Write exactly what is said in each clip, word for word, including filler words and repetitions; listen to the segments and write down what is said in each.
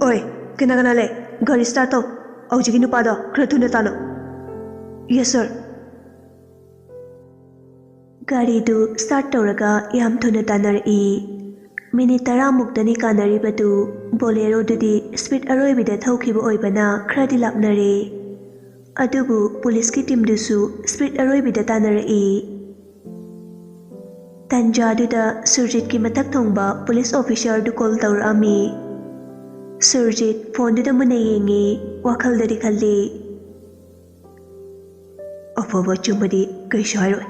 ꯑꯣꯏ, ꯀꯅꯥ ꯀꯅꯥ ꯂꯩ? ꯒꯥꯔꯤ start ꯇꯧ꯫ ꯍꯧꯖꯤꯛꯀꯤ ꯅꯨꯄꯥꯗꯣ ꯈꯔ ꯊꯨꯅ ꯇꯥꯅꯧ꯫ Yes sir꯫ ꯒꯥꯔꯤꯗꯨ start ꯇꯧꯔꯒ ꯌꯥꯝ ꯊꯨꯅ ꯇꯥꯟꯅꯔꯛꯏ꯫ ꯃꯤꯅꯤꯠ ꯇꯔꯥꯃꯨꯛꯇꯅꯤ ꯀꯥꯟꯅꯔꯤꯕꯗꯨ꯫ ꯕꯣꯂꯦꯔꯣꯗꯨꯗꯤ speed ꯑꯔꯣꯏꯕꯤꯗ ꯊꯧꯈꯤꯕ ꯑꯣꯏꯕꯅ ꯈꯔꯗꯤ ꯂꯥꯞꯅꯔꯦ꯫ ꯑꯗꯨꯕꯨ ꯄꯨꯂꯤꯁꯀꯤ ꯇꯤꯝꯗꯨꯁꯨ speed ꯑꯔꯣꯏꯕꯤꯗ ꯇꯥꯟꯅꯔꯛꯏ꯫ ꯇꯟꯖꯥꯗꯨꯗ ꯁꯨꯔꯖꯤꯠꯀꯤ ꯃꯊꯛ ꯊꯣꯡꯕ ꯄꯨꯂꯤꯁ ꯑꯣꯐꯤꯁꯥꯔꯗꯨ ꯀꯣꯜ ꯇꯧꯔꯛꯑꯝꯃꯤ꯫ ꯁꯨꯔꯖꯤꯠ ꯐꯣꯟꯗꯨꯗ ꯃꯨꯟꯅ ꯌꯦꯡꯉꯤ꯫ ꯋꯥꯈꯜꯗꯗꯤ ꯈꯜꯂꯤ, "ꯑꯐꯕ ꯑꯆꯨꯝꯕꯗꯤ ꯀꯩꯁꯨ ꯍꯥꯏꯔꯣꯏ꯫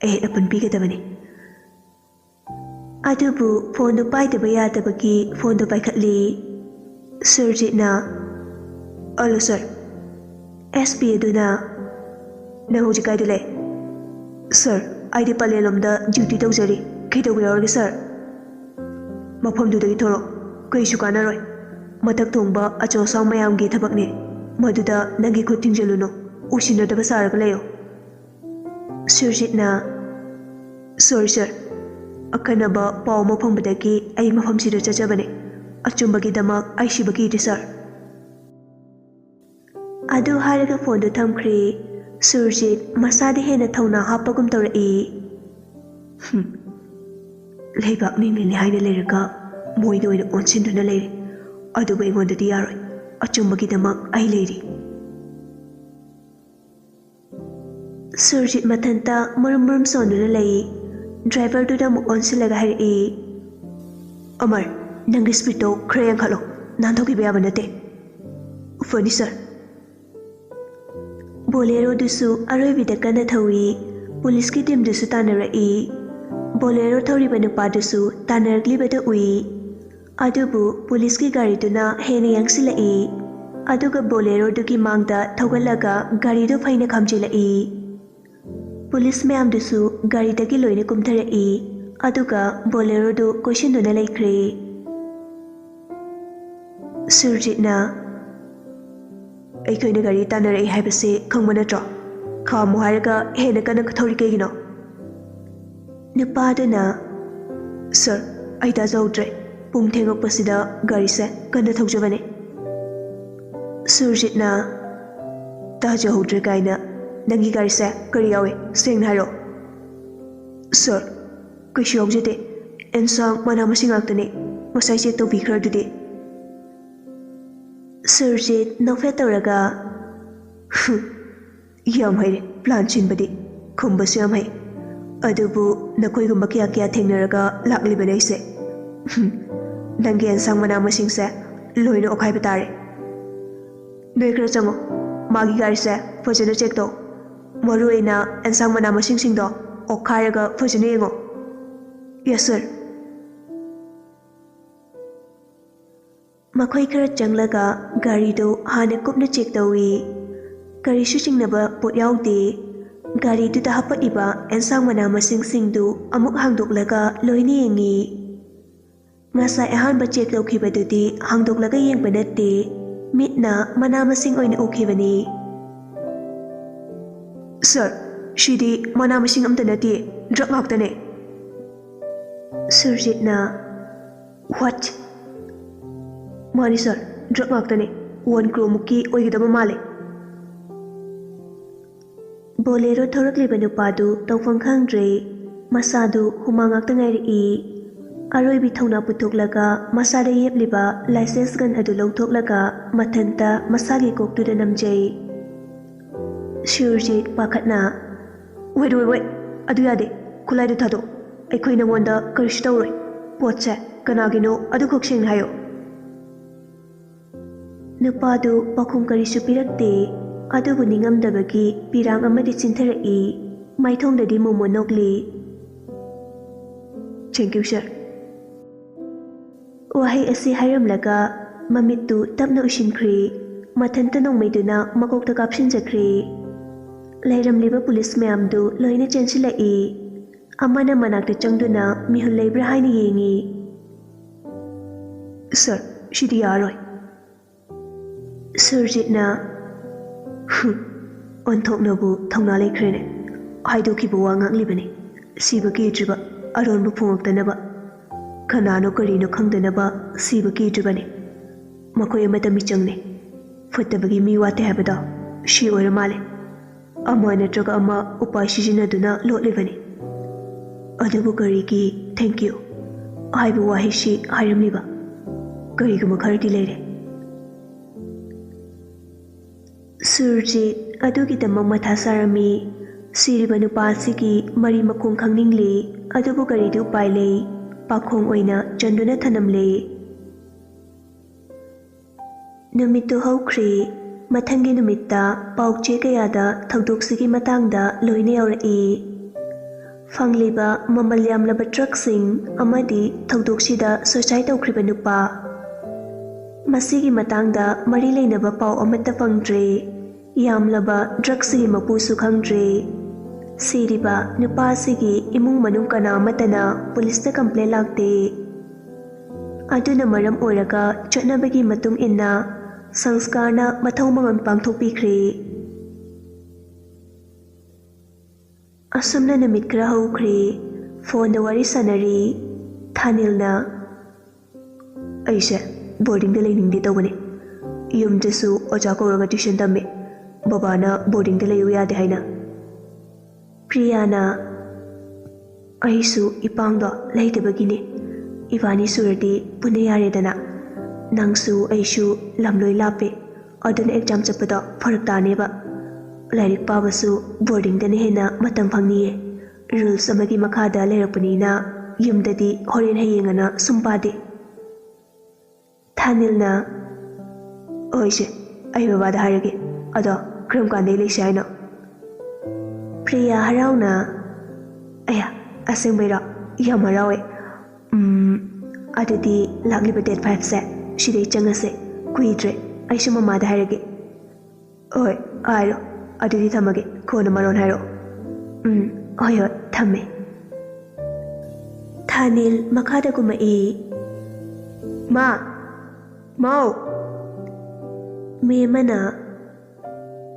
ꯑꯩ ꯍꯦꯛ ꯑꯄꯟ ꯄꯤꯒꯗꯕꯅꯤ"꯫ ꯑꯗꯨꯕꯨ ꯐꯣꯟꯗꯨ ꯄꯥꯏꯗꯕ ꯌꯥꯗꯕꯒꯤ ꯐꯣꯟꯗꯨ ꯄꯥꯏꯈꯠꯂꯤ꯫ ꯁꯨꯔꯖꯤꯠꯅ, "Hello sir꯫ ꯑꯦꯁ ꯄꯤ ꯑꯗꯨꯅ, ꯅꯪ ꯍꯧꯖꯤꯛ ꯀꯥꯏꯗ ꯂꯩ?" "Sir, ꯑꯩꯗꯤ ꯄꯂꯦꯜꯂꯣꯝꯗ duty ꯇꯧꯖꯔꯤ꯫ ꯀꯩꯗꯧꯕ ꯌꯥꯎꯔꯒꯦ sir?" "ꯃꯐꯝꯗꯨꯗꯒꯤ ꯊꯣꯔꯛꯑꯣ꯫ ꯀꯩꯁꯨ ꯀꯥꯟꯅꯔꯣꯏ꯫ ꯃꯊꯛ ꯊꯣꯡꯕ ꯑꯆꯧ ꯑꯁꯥꯡ ꯃꯌꯥꯝꯒꯤ ꯊꯕꯛꯅꯤ꯫ ꯃꯗꯨꯗ ꯅꯪꯒꯤ ꯈꯨꯠ ꯊꯤꯡꯖꯤꯜꯂꯨꯅꯨ꯫ ꯎꯁꯤꯟꯅꯗꯕ ꯁꯥꯔꯒ ꯂꯩꯌꯨ"꯫ ꯁꯨꯔꯖꯤꯠꯅ, "Sorry sir꯫ ꯑꯈꯟꯅꯕ ꯄꯥꯎ ꯑꯃ ꯐꯪꯕꯗꯒꯤ ꯑꯩ ꯃꯐꯝꯁꯤꯗ ꯆꯠꯆꯕꯅꯦ꯫ ꯑꯆꯨꯝꯕꯒꯤꯗꯃꯛ ꯑꯩ ꯁꯤꯕ ꯀꯤꯗꯦ sir"꯫ ꯑꯗꯨ ꯍꯥꯏꯔꯒ ꯐꯣꯟꯗꯨ ꯊꯝꯈ꯭ꯔꯦ꯫ ꯁꯨꯔꯖꯤꯠ ꯃꯁꯥꯗ ꯍꯦꯟꯅ ꯊꯧꯅꯥ ꯍꯥꯞꯄꯒꯨꯝ ꯇꯧꯔꯛꯏ꯫ "ꯍꯨꯝ, ꯂꯩꯕꯥꯛ ꯅꯤꯡꯂꯤꯅꯤ ꯍꯥꯏꯅ ꯂꯩꯔꯒ ꯃꯣꯏꯗ ꯑꯣꯏꯅ ꯑꯣꯟꯁꯤꯟꯗꯨꯅ ꯂꯩꯔꯦ꯫ ꯑꯗꯨꯕꯨ ꯑꯩꯉꯣꯟꯗꯗꯤ ꯌꯥꯔꯣꯏ꯫ ꯑꯆꯨꯝꯕꯒꯤꯗꯃꯛ ꯑꯩ ꯂꯩꯔꯤ"꯫ ꯁꯨꯔꯖꯤꯠ ꯃꯊꯟꯇ ꯃꯔꯨꯝ ꯃꯔꯨꯝ ꯁꯣꯟꯗꯨꯅ ꯂꯩ꯫ ꯗ꯭ꯔꯥꯏꯚꯔꯗꯨꯗ ꯑꯃꯨꯛ ꯑꯣꯟꯁꯤꯜꯂꯒ ꯍꯥꯏꯔꯛꯏ, "ꯑꯃꯔ, ꯅꯪꯒꯤ speedꯇꯣ ꯈꯔ ꯌꯥꯡꯈꯠꯂꯣ꯫ ꯅꯥꯟꯊꯣꯛꯈꯤꯕ ꯌꯥꯕ ꯅꯠꯇꯦ"꯫ "ꯐꯅꯤ sir"꯫ ꯕꯣꯂꯦꯔꯣꯗꯨꯁꯨ ꯑꯔꯣꯏꯕꯤꯗ ꯀꯟꯅ ꯊꯧꯏ꯫ ꯄꯨꯂꯤꯁꯀꯤ ꯇꯤꯝꯗꯨꯁꯨ ꯇꯥꯟꯅꯔꯛꯏ꯫ ꯕꯣꯂꯦꯔꯣ ꯊꯧꯔꯤꯕ ꯅꯨꯄꯥꯗꯨꯁꯨ ꯇꯥꯟꯅꯔꯛꯂꯤꯕꯗꯨ ꯎꯏ꯫ ꯑꯗꯨꯕꯨ ꯄꯨꯂꯤꯁꯀꯤ ꯒꯥꯔꯤꯗꯨꯅ ꯍꯦꯟꯅ ꯌꯥꯡꯁꯤꯜꯂꯛꯏ꯫ ꯑꯗꯨꯒ ꯕꯣꯂꯦꯔꯣꯗꯨꯒꯤ ꯃꯥꯡꯗ ꯊꯧꯒꯠꯂꯒ ꯒꯥꯔꯤꯗꯨ ꯐꯩꯅ ꯈꯥꯝꯖꯤꯜꯂꯛꯏ꯫ ꯄꯨꯂꯤꯁ ꯃꯌꯥꯝꯗꯨꯁꯨ ꯒꯥꯔꯤꯗꯒꯤ ꯂꯣꯏꯅ ꯀꯨꯝꯊꯔꯛꯏ꯫ ꯑꯗꯨꯒ ꯕꯣꯂꯦꯔꯣꯗꯨ ꯀꯣꯏꯁꯤꯟꯗꯨꯅ ꯂꯩꯈ꯭ꯔꯦ꯫ ꯁꯨꯔꯖꯤꯠꯅ, "ꯑꯩꯈꯣꯏꯅ ꯒꯥꯔꯤ ꯇꯥꯟꯅꯔꯛꯏ ꯍꯥꯏꯕꯁꯦ ꯈꯪꯕ ꯅꯠꯇ꯭ꯔꯣ? ꯈꯥꯝꯃꯨ ꯍꯥꯏꯔꯒ ꯍꯦꯟꯅ ꯀꯟꯅ ꯊꯧꯔꯤ ꯀꯩꯒꯤꯅꯣ?" ꯅꯨꯄꯥꯗꯨꯅ, "Sir, ꯑꯩ ꯇꯥꯖꯍꯧꯗ꯭ꯔꯦ꯫ ꯄꯨꯡ ꯊꯦꯡꯉꯛꯄꯁꯤꯗ ꯒꯥꯔꯤꯁꯦ ꯀꯟꯅ ꯊꯧꯖꯕꯅꯦ꯫ ꯁꯨꯔꯖꯤꯠꯅ, "ꯇꯥꯖꯍꯧꯗ꯭ꯔꯦ ꯀꯥꯏꯅ, ꯅꯪꯒꯤ ꯒꯥꯔꯤꯁꯦ ꯀꯔꯤ ꯌꯥꯎꯏ? ꯁꯦꯡꯅ ꯍꯥꯏꯔꯛꯑꯣ꯫" "ꯁꯥꯔ, ꯀꯩꯁꯨ ꯌꯥꯎꯖꯗꯦ꯫ ꯑꯦꯟꯁꯥꯡ ꯃꯅꯥ ꯃꯁꯤꯡ ꯉꯥꯛꯇꯅꯦ꯫ ꯉꯁꯥꯏ ꯆꯦꯛ ꯇꯧꯕꯤꯈ꯭ꯔꯗꯨꯗꯤ꯫" ꯁꯨꯔꯖꯤꯠ ꯅꯣꯛꯐꯦꯠ ꯇꯧꯔꯒ, "ꯍꯨꯝ, ꯌꯥꯝ ꯍꯩꯔꯦ ꯄ꯭ꯂꯥꯟ ꯁꯤꯟꯕꯗꯤ꯫ ꯈꯨꯝꯕꯁꯨ ꯌꯥꯝ ꯍꯩ꯫ ꯑꯗꯨꯕꯨ ꯅꯈꯣꯏꯒꯨꯝꯕ ꯀꯌꯥ ꯀꯌꯥ ꯊꯦꯡꯅꯔꯒ ꯂꯥꯛꯂꯤꯕꯅꯦ ꯑꯩꯁꯦ꯫ ꯍꯨꯝ, ꯅꯪꯒꯤ ꯑꯦꯟꯁꯥꯡ ꯃꯅꯥ ꯃꯁꯤꯡꯁꯦ ꯂꯣꯏꯅ ꯑꯣꯈꯥꯏꯕ ꯇꯥꯔꯦ꯫ ꯅꯣꯏ ꯈꯔ ꯆꯪꯉꯣ꯫ ꯃꯥꯒꯤ ꯒꯥꯔꯤꯁꯦ ꯐꯖꯅ ꯆꯦꯛ ꯇꯧ꯫ ꯃꯔꯨ ꯑꯣꯏꯅ ꯑꯦꯟꯁꯥꯡ ꯃꯅꯥ ꯃꯁꯤꯡꯁꯤꯡꯗꯣ ꯑꯣꯈꯥꯏꯔꯒ ꯐꯖꯅ ꯌꯦꯡꯉꯣ꯫" "ꯌꯦꯁ, ꯁꯥꯔ꯫" ꯃꯈꯣꯏ ꯈꯔ ꯆꯪꯂꯒ ꯒꯥꯔꯤꯗꯨ ꯍꯥꯟꯅ ꯀꯨꯞꯅ ꯆꯦꯛ ꯇꯧꯏ꯫ ꯀꯔꯤꯁꯨ ꯆꯤꯡꯅꯕ ꯄꯣꯠ ꯌꯥꯎꯗꯦ꯫ ꯒꯥꯔꯤꯗꯨꯗ ꯍꯥꯞꯄꯛꯏꯕ ꯑꯦꯟꯁꯥꯡ ꯃꯅꯥ ꯃꯁꯤꯡꯁꯤꯡꯗꯨ ꯑꯃꯨꯛ ꯍꯥꯡꯗꯣꯛꯂꯒ ꯂꯣꯏꯅ ꯌꯦꯡꯉꯤ꯫ ꯉꯁꯥꯏ ꯑꯍꯥꯟꯕ ꯆꯦꯛ ꯇꯧꯈꯤꯕꯗꯨꯗꯤ ꯍꯥꯡꯗꯣꯛꯂꯒ ꯌꯦꯡꯕ ꯅꯠꯇꯦ, ꯃꯤꯠꯅ ꯃꯅꯥ ꯃꯁꯤꯡ ꯑꯣꯏꯅ ꯎꯈꯤꯕꯅꯤ꯫ "ꯁꯥꯔ, ꯁꯤꯗꯤ ꯃꯅꯥ ꯃꯁꯤꯡ ꯑꯝꯇ ꯅꯠꯇꯦ, ꯗ꯭ꯔꯒ ꯉꯥꯛꯇꯅꯦ꯫" ꯁꯨꯔꯖꯤꯠꯅ, "ꯋꯥꯠ?" "ꯃꯥꯅꯤ ꯁꯥꯔ, ꯗ꯭ꯔꯒ ꯉꯥꯛꯇꯅꯦ꯫ ꯋꯥꯟ ꯀ꯭ꯔꯣꯃꯨꯛꯀꯤ ꯑꯣꯏꯒꯗꯕ ꯃꯥꯜꯂꯦ꯫" ꯕꯣꯂꯦꯔꯣ ꯊꯧꯔꯛꯂꯤꯕ ꯅꯨꯄꯥꯗꯨ ꯇꯧꯐꯝ ꯈꯪꯗ꯭ꯔꯦ꯫ ꯃꯁꯥꯗꯨ ꯍꯨꯃꯥꯡ ꯉꯥꯛꯇ ꯉꯥꯏꯔꯛꯏ꯫ ꯑꯔꯣꯏꯕꯤ ꯊꯧꯅꯥ ꯄꯨꯊꯣꯛꯂꯒ ꯃꯁꯥꯗ ꯌꯦꯞꯂꯤꯕ ꯂꯥꯏꯁꯦꯟꯁ ꯒꯟ ꯑꯗꯨ ꯂꯧꯊꯣꯛꯂꯒ ꯃꯊꯟꯇ ꯃꯁꯥꯒꯤ ꯀꯣꯛꯇꯨꯗ ꯅꯝꯖꯩ꯫ ꯁꯨꯔꯖꯤꯠ ꯄꯥꯈꯠꯅ, "ꯋꯦꯠ, ꯋꯦꯠ, ꯋꯦꯠ, ꯑꯗꯨ ꯌꯥꯗꯦ꯫ ꯈꯨꯠꯂꯥꯏꯗꯨ ꯊꯥꯗꯣꯛ꯫ ꯑꯩꯈꯣꯏ ꯅꯉꯣꯟꯗ ꯀꯔꯤꯁꯨ ꯇꯧꯔꯣꯏ꯫ ꯄꯣꯠꯁꯦ ꯀꯅꯥꯒꯤꯅꯣ ꯑꯗꯨꯈꯛ ꯁꯦꯡꯅ ꯍꯥꯏꯌꯨ꯫" ꯅꯨꯄꯥꯗꯨ ꯄꯥꯎꯈꯨꯝ ꯀꯔꯤꯁꯨ ꯄꯤꯔꯛꯇꯦ, ꯑꯗꯨꯕꯨ ꯅꯤꯡꯉꯝꯗꯕꯒꯤ ꯄꯤꯔꯥꯡ ꯑꯃꯗꯤ ꯆꯤꯟꯊꯔꯛꯏ꯫ ꯃꯥꯏꯊꯣꯡꯗꯗꯤ ꯃꯣꯃꯣꯟ ꯅꯣꯛꯂꯤ꯫ "Thank you, sir꯫" ꯋꯥꯍꯩ ꯑꯁꯤ ꯍꯥꯏꯔꯝꯂꯒ ꯃꯃꯤꯠꯇꯨ ꯇꯞꯅ ꯎꯏꯁꯤꯟꯈ꯭ꯔꯦ꯫ ꯃꯊꯟꯇ ꯅꯣꯡꯃꯩꯗꯨꯅ ꯃꯀꯣꯛꯇ ꯀꯥꯞꯁꯤꯟꯖꯈ꯭ꯔꯦ꯫ ꯂꯩꯔꯝꯂꯤꯕ ꯄꯨꯂꯤꯁ ꯃꯌꯥꯝꯗꯨ ꯂꯣꯏꯅ ꯆꯦꯟꯁꯤꯜꯂꯛꯏ꯫ ꯑꯃꯅ ꯃꯅꯥꯛꯇ ꯆꯪꯗꯨꯅ ꯃꯤꯍꯨꯜ ꯂꯩꯕ꯭ꯔꯥ ꯍꯥꯏꯅ ꯌꯦꯡꯉꯤ꯫ "ꯁꯥꯔ, ꯁꯤꯗꯤ ꯌꯥꯔꯣꯏ꯫" ꯁꯨꯔꯖꯤꯠꯅ, "ꯍꯨꯝ, ꯑꯣꯟꯊꯣꯛꯅꯕꯨ ꯊꯧꯅꯥ ꯂꯩꯈ꯭ꯔꯦꯅꯦ꯫ ꯍꯥꯏꯗꯣꯛꯈꯤꯕ ꯋꯥ ꯉꯥꯛꯂꯤꯕꯅꯤ꯫ ꯁꯤꯕ ꯀꯤꯗ꯭ꯔꯤꯕ ꯑꯔꯣꯟꯕ ꯐꯣꯡꯉꯛꯇꯅꯕ꯫" ꯀꯅꯥꯅꯣ ꯀꯔꯤꯅꯣ ꯈꯪꯗꯅꯕ ꯁꯤꯕ ꯀꯤꯗ꯭ꯔꯤꯕꯅꯤ꯫ ꯃꯈꯣꯏ ꯑꯃꯠꯇ ꯃꯤꯆꯪꯅꯤ꯫ ꯐꯠꯇꯕꯒꯤ ꯃꯤ ꯋꯥꯠꯇꯦ ꯍꯥꯏꯕꯗꯣ ꯁꯤ ꯑꯣꯏꯔ ꯃꯥꯜꯂꯦ꯫ ꯑꯃ ꯅꯠꯇ꯭ꯔꯒ ꯑꯃ ꯎꯄꯥꯏ ꯁꯤꯖꯤꯟꯅꯗꯨꯅ ꯂꯣꯠꯂꯤꯕꯅꯤ꯫ ꯑꯗꯨꯕꯨ ꯀꯔꯤꯒꯤ "thank you" ꯍꯥꯏꯕ ꯋꯥꯍꯩꯁꯤ ꯍꯥꯏꯔꯝꯂꯤꯕ? ꯀꯔꯤꯒꯨꯝꯕ ꯈꯔꯗꯤ ꯂꯩꯔꯦ꯫ ꯁꯨꯔꯖꯤꯠ ꯑꯗꯨꯒꯤꯗꯃꯛ ꯃꯊꯥ ꯁꯥꯔꯝꯃꯤ꯫ ꯁꯤꯔꯤꯕ ꯅꯨꯄꯥ ꯑꯁꯤꯒꯤ ꯃꯔꯤ ꯃꯈꯣꯡ ꯈꯪꯅꯤꯡꯂꯤ, ꯑꯗꯨꯕꯨ ꯀꯔꯤꯗꯤ ꯎꯄꯥꯏ ꯂꯩ? ꯄꯥꯈꯣꯡ ꯑꯣꯏꯅ ꯆꯟꯗꯨꯅ ꯊꯅꯝꯂꯦ꯫ ꯅꯨꯃꯤꯠꯇꯨ ꯍꯧꯈ꯭ꯔꯦ꯫ ꯃꯊꯪꯒꯤ ꯅꯨꯃꯤꯠꯇ ꯄꯥꯎ ꯆꯦ ꯀꯌꯥꯗ ꯊꯧꯗꯣꯛꯁꯤꯒꯤ ꯃꯇꯥꯡꯗ ꯂꯣꯏꯅ ꯌꯥꯎꯔꯛꯏ꯫ ꯐꯪꯂꯤꯕ ꯃꯃꯜ ꯌꯥꯝꯂꯕ ꯗ꯭ꯔꯒꯁꯤꯡ ꯑꯃꯗꯤ ꯊꯧꯗꯣꯛꯁꯤꯗ ꯁꯨꯏꯁꯥꯏꯗ ꯇꯧꯈ꯭ꯔꯤꯕ ꯅꯨꯄꯥ, ꯃꯁꯤꯒꯤ ꯃꯇꯥꯡꯗ ꯃꯔꯤ ꯂꯩꯅꯕ ꯄꯥꯎ ꯑꯃꯠꯇ ꯐꯪꯗ꯭ꯔꯦ꯫ ꯌꯥꯝꯂꯕ ꯗ꯭ꯔꯒꯁꯤꯒꯤ ꯃꯄꯨꯁꯨ ꯈꯪꯗ꯭ꯔꯦ꯫ ꯁꯤꯔꯤꯕ ꯅꯨꯄꯥ ꯑꯁꯤꯒꯤ ꯏꯃꯨꯡ ꯃꯅꯨꯡ ꯀꯅꯥ ꯑꯃꯠꯇꯅ ꯄꯨꯂꯤꯁꯇ ꯀꯝꯄ꯭ꯂꯦꯟ ꯂꯥꯛꯇꯦ꯫ ꯑꯗꯨꯅ ꯃꯔꯝ ꯑꯣꯏꯔꯒ ꯆꯠꯅꯕꯒꯤ ꯃꯇꯨꯡ ꯏꯟꯅ ꯁꯪꯁꯀꯥꯔꯅ ꯃꯊꯧ ꯃꯉꯝ ꯄꯥꯡꯊꯣꯛꯄꯤꯈ꯭ꯔꯦ꯫ ꯑꯁꯨꯝꯅ ꯅꯨꯃꯤꯠ ꯈꯔ ꯍꯧꯈ꯭ꯔꯦ꯫ ꯐꯣꯟꯗ ꯋꯥꯔꯤ ꯁꯥꯟꯅꯔꯤ꯫ ꯊꯥꯅꯤꯜꯅ, "ꯑꯩꯁꯦ ꯕꯣꯔꯗꯤꯡꯗ ꯂꯩꯅꯤꯡꯗꯦ ꯇꯧꯕꯅꯦ꯫ ꯌꯨꯝꯗꯁꯨ ꯑꯣꯖꯥ ꯀꯧꯔꯒ ꯇ꯭ꯌꯨꯁꯟ ꯇꯝꯃꯦ꯫ ꯕꯕꯥꯅ ꯕꯣꯔꯗꯤꯡꯗ ꯂꯩꯌꯨ ꯌꯥꯗꯦ ꯍꯥꯏꯅ꯫" ꯄ꯭ꯔꯤꯌꯥꯅ, "ꯑꯩꯁꯨ ꯏꯄꯥꯡꯗꯣ ꯂꯩꯇꯕꯒꯤꯅꯦ꯫ ꯏꯕꯥꯅꯤ ꯁꯨꯔꯗꯤ ꯄꯨꯟꯅ ꯌꯥꯔꯦꯗꯅ꯫ ꯅꯪꯁꯨ ꯑꯩꯁꯨ ꯂꯝ ꯂꯣꯏ ꯂꯥꯞꯄꯦ꯫ ꯑꯗꯨꯅ ꯑꯦꯛꯖꯥꯝ ꯆꯠꯄꯗꯣ ꯐꯔꯛ ꯇꯥꯅꯦꯕ꯫ ꯂꯥꯏꯔꯤꯛ ꯄꯥꯕꯁꯨ ꯕꯣꯔꯗꯤꯡꯗꯅ ꯍꯦꯟꯅ ꯃꯇꯝ ꯐꯪꯅꯤꯌꯦ꯫ ꯔꯨꯜꯁ ꯑꯃꯒꯤ ꯃꯈꯥꯗ ꯂꯩꯔꯛꯄꯅꯤꯅ ꯌꯨꯝꯗꯗꯤ ꯍꯣꯔꯦꯟ ꯍꯌꯦꯡ ꯑꯅ ꯁꯨꯝ ꯄꯥꯗꯦ꯫" ꯊꯥꯅꯤꯜꯅ, "ꯍꯣꯏꯁꯦ, ꯑꯩ ꯕꯕꯥꯗ ꯍꯥꯏꯔꯒꯦ꯫ ꯑꯗꯣ ꯀꯔꯝ ꯀꯥꯟꯗꯩ ꯂꯩꯁꯦ ꯍꯥꯏꯅꯣ?" ꯄ꯭ꯔꯤꯌꯥ ꯍꯔꯥꯎꯅ, "ꯑꯌꯥ, ꯑꯁꯦꯡꯕꯩꯔꯣ? ꯌꯥꯝ ꯍꯔꯥꯎꯋꯦ꯫ ꯎꯝ, ꯑꯗꯨꯗꯤ ꯂꯥꯛꯂꯤꯕ ꯗꯦꯠ ꯐꯥꯏꯚꯁꯦ ꯁꯤꯗꯩ ꯆꯪꯉꯁꯦ꯫ ꯀꯨꯏꯗ꯭ꯔꯦ꯫ ꯑꯩꯁꯨ ꯃꯃꯥꯗ ꯍꯥꯏꯔꯒꯦ꯫" "ꯍꯣꯏ, ꯍꯥꯏꯔꯣ꯫ ꯑꯗꯨꯗꯤ ꯊꯝꯃꯒꯦ꯫ ꯀꯣꯟꯅ ꯃꯔꯣꯟ ꯍꯥꯏꯔꯛꯑꯣ꯫" "ꯎꯝ, ꯍꯣꯏ, ꯍꯣꯏ, ꯊꯝꯃꯦ꯫" ꯊꯥꯅꯤꯜ ꯃꯈꯥꯗ ꯀꯨꯝꯃꯛꯏ꯫ "ꯃꯥ! ꯃꯥꯎ!" ꯃꯦꯝꯃꯅ,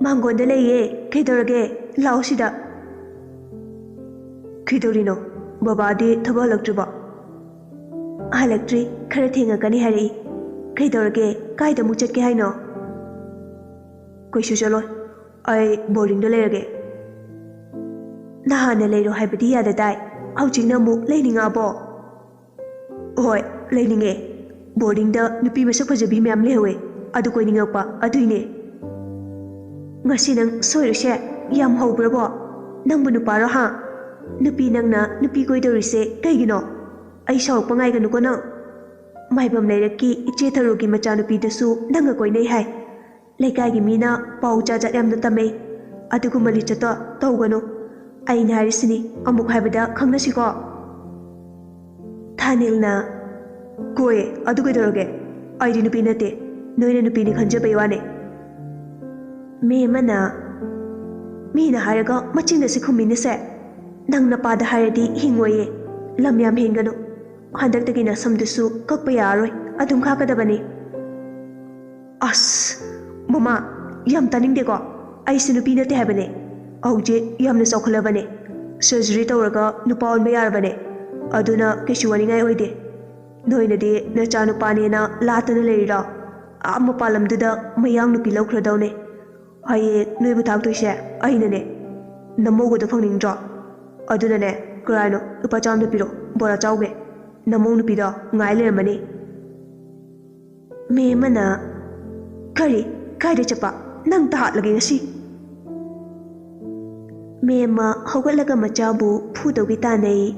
"ꯃꯥꯡꯒꯣꯟꯗ ꯂꯩꯌꯦ꯫ ꯀꯩꯗꯧꯔꯒꯦ? ꯂꯥꯛꯑꯣ ꯁꯤꯗ꯫" "ꯀꯩꯗꯧꯔꯤꯅꯣ? ꯕꯕꯥꯗꯤ ꯊꯕꯛ ꯍꯜꯂꯛꯇ꯭ꯔꯤꯕꯣ?" ꯍꯜꯂꯛꯇ꯭ꯔꯤ, ꯈꯔ ꯊꯦꯡꯉꯛꯀꯅꯤ ꯍꯥꯏꯔꯛꯏ꯫ ꯀꯩꯗꯧꯔꯒꯦ? ꯀꯥꯏꯗ ꯑꯃꯨꯛ ꯆꯠꯀꯦ ꯍꯥꯏꯅꯣ? ꯀꯩꯁꯨ ꯆꯠꯂꯣꯏ, ꯑꯩ ꯕꯣꯔꯗꯤꯡꯗ ꯂꯩꯔꯒꯦ꯫ ꯅꯍꯥꯟꯅ ꯂꯩꯔꯣ ꯍꯥꯏꯕꯗꯤ ꯌꯥꯗ ꯇꯥꯏ, ꯍꯧꯖꯤꯛꯅ ꯑꯃꯨꯛ ꯂꯩꯅꯤꯡꯉꯛꯑꯕꯣ? ꯍꯣꯏ, ꯂꯩꯅꯤꯡꯉꯦ꯫ ꯕꯣꯔꯗꯤꯡꯗ ꯅꯨꯄꯤ ꯃꯁꯛ ꯐꯖꯕꯤ ꯃꯌꯥꯝ ꯂꯩꯍꯧꯋꯦ, ꯑꯗꯨ ꯀꯣꯏꯅꯤꯡꯉꯛꯄ ꯑꯗꯨꯏꯅꯦ꯫ ꯉꯁꯤ ꯅꯪ ꯁꯣꯏꯔꯣꯏꯁꯦ꯫ ꯌꯥꯝ ꯍꯧꯕ꯭ꯔꯕꯣ? ꯅꯪꯕꯨ ꯅꯨꯄꯥꯔꯣ ꯍꯥ? ꯅꯨꯄꯤ ꯅꯪꯅ ꯅꯨꯄꯤ ꯀꯣꯏꯗꯧꯔꯤꯁꯦ ꯀꯩꯒꯤꯅꯣ? ꯑꯩ ꯁꯥꯎꯔꯛꯄ ꯉꯥꯏꯒꯅꯨꯀꯣ ꯅꯪ꯫ ꯃꯥꯏꯕꯝ ꯂꯩꯔꯛꯀꯤ ꯏꯆꯦ ꯊꯔꯨꯒꯤ ꯃꯆꯥꯅꯨꯄꯤꯗꯨꯁꯨ ꯅꯪꯒ ꯀꯣꯏꯅꯩ ꯍꯥꯏ꯫ ꯂꯩꯀꯥꯏꯒꯤ ꯃꯤꯅ ꯄꯥꯎ ꯖꯥꯠ ꯖꯥꯠ ꯌꯥꯝꯅ ꯇꯝꯃꯦ꯫ ꯑꯗꯨꯒꯨꯝꯕ ꯂꯤꯆꯠꯇꯣ ꯇꯧꯒꯅꯨ꯫ ꯑꯩꯅ ꯍꯥꯏꯔꯤꯁꯤꯅꯤ, ꯑꯃꯨꯛ ꯍꯥꯏꯕꯗ ꯈꯪꯅꯁꯤꯀꯣ꯫ ꯊꯥꯅꯤꯜꯅ, ꯀꯣꯏ, ꯑꯗꯨ ꯀꯩꯗꯧꯔꯒꯦ? ꯑꯩꯗꯤ ꯅꯨꯄꯤ ꯅꯠꯇꯦ, ꯅꯣꯏꯅ ꯅꯨꯄꯤꯅꯤ ꯈꯟꯖꯕꯩ ꯋꯥꯅꯦ꯫ ꯃꯦꯝꯃꯅ, ꯃꯤꯅ ꯍꯥꯏꯔꯒ ꯃꯆꯤꯟ ꯑꯁꯤ ꯈꯨꯝꯃꯤꯅꯦꯁꯦ꯫ ꯅꯪ ꯅꯄꯥꯗ ꯍꯥꯏꯔꯗꯤ ꯍꯤꯡꯉꯣꯏꯌꯦ꯫ ꯂꯝ ꯌꯥꯝ ꯍꯦꯟꯒꯅꯨ꯫ ꯍꯟꯗꯛꯇꯒꯤ ꯅꯁꯝꯗꯨꯁꯨ ꯀꯛꯄ ꯌꯥꯔꯔꯣꯏ, ꯑꯗꯨꯝ ꯈꯥꯛꯀꯗꯕꯅꯤ꯫ ꯑꯁ, ꯃꯃꯥ, ꯌꯥꯝ ꯇꯥꯅꯤꯡꯗꯦꯀꯣ꯫ ꯑꯩꯁꯨ ꯅꯨꯄꯤ ꯅꯠꯇꯦ ꯍꯥꯏꯕꯅꯦ꯫ ꯍꯧꯖꯤꯛ ꯌꯥꯝꯅ ꯆꯥꯎꯈꯠꯂꯕꯅꯦ꯫ ꯁꯔꯖꯔꯤ ꯇꯧꯔꯒ ꯅꯨꯄꯥ ꯑꯣꯟꯕ ꯌꯥꯔꯕꯅꯦ꯫ ꯑꯗꯨꯅ ꯀꯩꯁꯨ ꯋꯥꯅꯤꯡꯉꯥꯏ ꯑꯣꯏꯗꯦ꯫ ꯅꯣꯏꯅꯗꯤ ꯅꯆꯥꯅꯨꯄꯥꯅꯦꯅ ꯂꯥꯠꯇꯅ ꯂꯩꯔꯤꯔꯣ? ꯑꯥ ꯃꯄꯥꯟ ꯂꯝꯗꯨꯗ ꯃꯌꯥꯡ ꯅꯨꯄꯤ ꯂꯧꯈ꯭ꯔꯗꯧꯅꯦ꯫ ꯍꯌꯦꯡ ꯅꯣꯏꯕꯨ ꯊꯥꯛꯇꯣꯏꯁꯦ ꯑꯩꯅꯅꯦ꯫ ꯅꯃꯧꯒꯗꯣ ꯐꯪꯅꯤꯡꯗ꯭ꯔꯣ? ꯑꯗꯨꯅꯅꯦ, ꯀꯔꯥꯏꯅꯣ, ꯂꯨꯄꯥ ꯆꯥꯝꯗ ꯄꯤꯔꯣ, ꯕꯣꯔꯥ ꯆꯥꯎꯒꯦ꯫ ꯅꯃꯧ ꯅꯨꯄꯤꯗꯣ ꯉꯥꯏ ꯂꯩꯔꯝꯃꯅꯤ꯫ ꯃꯦꯝꯃꯅ, ꯀꯔꯤ? ꯀꯥꯏꯗ ꯆꯠꯄ? ꯅꯪ ꯇꯍꯥꯠꯂꯒꯦ ꯉꯁꯤ꯫ ꯃꯦꯝꯃ ꯍꯧꯒꯠꯂꯒ ꯃꯆꯥꯕꯨ ꯐꯨꯗꯧꯒꯤ ꯇꯥꯟꯅꯩ꯫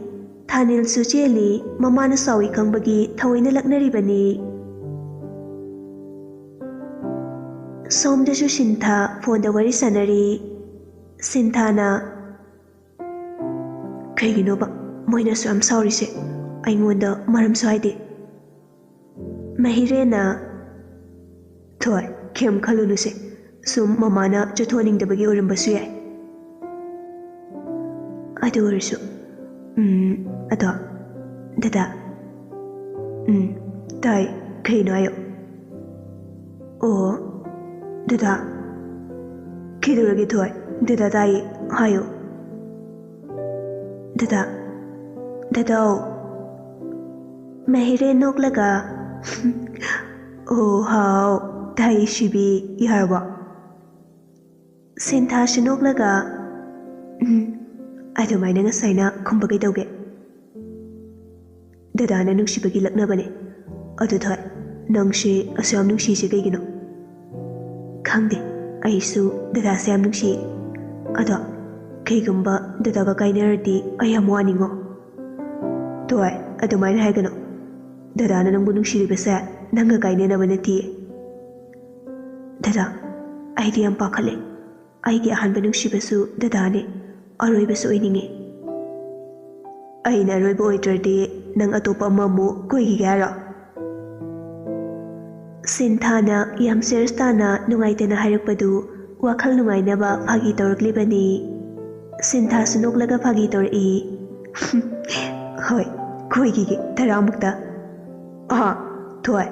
ꯊꯥꯅꯤꯜꯁꯨ ꯆꯦꯜꯂꯤ, ꯃꯃꯥꯅ ꯁꯥꯎꯏ ꯈꯪꯕꯒꯤ ꯊꯑꯣꯏꯅ ꯂꯛꯅꯔꯤꯕꯅꯤ꯫ ꯁꯣꯝꯗꯁꯨ ꯁꯤꯟꯊꯥ ꯐꯣꯟꯗ ꯋꯥꯔꯤ ꯁꯥꯟꯅꯔꯤ꯫ ꯁꯤꯟꯊꯥꯅ, ꯀꯩꯒꯤꯅꯣꯕ ꯃꯣꯏꯅ ꯑꯁꯨꯛ ꯌꯥꯝ ꯁꯥꯎꯔꯤꯁꯦ? ꯑꯩꯉꯣꯟꯗ ꯃꯔꯝꯁꯨ ꯍꯥꯏꯗꯦ꯫ ꯃꯍꯤꯔꯦꯅ, ꯊꯣꯏ, ꯀꯩꯝ ꯈꯜꯂꯨꯅꯨꯁꯦ, ꯁꯨꯝ ꯃꯃꯥꯅ ꯆꯠꯊꯣꯛꯍꯟꯅꯤꯡꯗꯕꯒꯤ ꯑꯣꯏꯔꯝꯕꯁꯨ ꯌꯥꯏ꯫ ꯑꯗꯨ ꯑꯣꯏꯔꯁꯨ, ꯎꯝ, ꯑꯗꯣ, ꯗꯗꯥ꯫ ꯎꯝ, ꯇꯥꯏ, ꯀꯩꯅꯣ ꯍꯥꯏꯌꯣ꯫ ꯑꯣ, ꯗꯗꯥ꯫ ꯀꯩꯗꯧꯔꯒꯦ ꯊꯣꯏ? ꯗꯗꯥ ꯇꯥꯏꯌꯦ, ꯍꯥꯏꯌꯣ꯫ ꯗꯗꯥ, ꯗꯗꯥꯎ꯫ ꯃꯍꯤꯔꯦ ꯅꯣꯛꯂꯒ, "ꯑꯣ ꯍꯥꯎ, ꯊꯥꯏꯁꯤꯕꯤ, ꯌꯥꯔꯕꯣ?" ꯁꯤꯟꯊꯥꯁꯨ ꯅꯣꯛꯂꯒ, "ꯎꯝ, ꯑꯗꯨꯃꯥꯏꯅ ꯉꯁꯥꯏꯅ ꯈꯨꯝꯕ ꯀꯩꯗꯧꯒꯦ? ꯗꯗꯥꯅ ꯅꯨꯡꯁꯤꯕꯒꯤ ꯂꯛꯅꯕꯅꯦ꯫ ꯑꯗꯨ ꯊꯣꯏ, ꯅꯪꯁꯦ ꯑꯁꯨꯛ ꯌꯥꯝ ꯅꯨꯡꯁꯤꯁꯦ ꯀꯩꯒꯤꯅꯣ?" "ꯈꯪꯗꯦ, ꯑꯩꯁꯨ ꯗꯗꯥꯁꯦ ꯌꯥꯝ ꯅꯨꯡꯁꯤꯌꯦ꯫ ꯑꯗꯣ ꯀꯩꯒꯨꯝꯕ ꯗꯗꯥꯒ ꯀꯥꯏꯅꯔꯗꯤ ꯑꯩ ꯌꯥꯝ ꯋꯥꯅꯤꯡꯉꯣ꯫" "ꯊꯣꯏ, ꯑꯗꯨꯃꯥꯏꯅ ꯍꯥꯏꯒꯅꯨ꯫ ꯗꯗꯥꯅ ꯅꯪꯕꯨ ꯅꯨꯡꯁꯤꯔꯤꯕꯁꯦ ꯅꯪꯒ ꯀꯥꯏꯅꯅꯕ ꯅꯠꯇꯤꯌꯦ꯫" "ꯗꯗꯥ, ꯑꯩꯗꯤ ꯌꯥꯝ ꯄꯥꯈꯠꯂꯦ꯫ ꯑꯩꯒꯤ ꯑꯍꯥꯟꯕ ꯅꯨꯡꯁꯤꯕꯁꯨ ꯗꯗꯥꯅꯦ, ꯑꯔꯣꯏꯕꯁꯨ ꯑꯣꯏꯅꯤꯡꯉꯦ꯫" "ꯑꯩꯅ ꯑꯔꯣꯏꯕ ꯑꯣꯏꯗ꯭ꯔꯗꯤ ꯅꯪ ꯑꯇꯣꯞꯄ ꯑꯃꯃꯨꯛ ꯀꯣꯏꯈꯤꯒꯦ ꯍꯥꯏꯔꯣ?" ꯁꯤꯟꯊꯥꯅ ꯌꯥꯝ ꯁꯦꯔꯤꯌꯁ ꯇꯥꯅ ꯅꯨꯡꯉꯥꯏꯇꯅ ꯍꯥꯏꯔꯛꯄꯗꯨ ꯋꯥꯈꯜ ꯅꯨꯡꯉꯥꯏꯅꯕ ꯐꯥꯒꯤ ꯇꯧꯔꯛꯂꯤꯕꯅꯤ꯫ ꯁꯤꯟꯊꯥꯁꯨ ꯅꯣꯛꯂꯒ ꯐꯥꯒꯤ ꯇꯧꯔꯛꯏ꯫ "ꯍꯣꯏ, ꯀꯣꯏꯈꯤꯒꯦ ꯇꯔꯥꯃꯨꯛꯇ꯫" "ꯑꯍꯥ, ꯊꯣꯏ,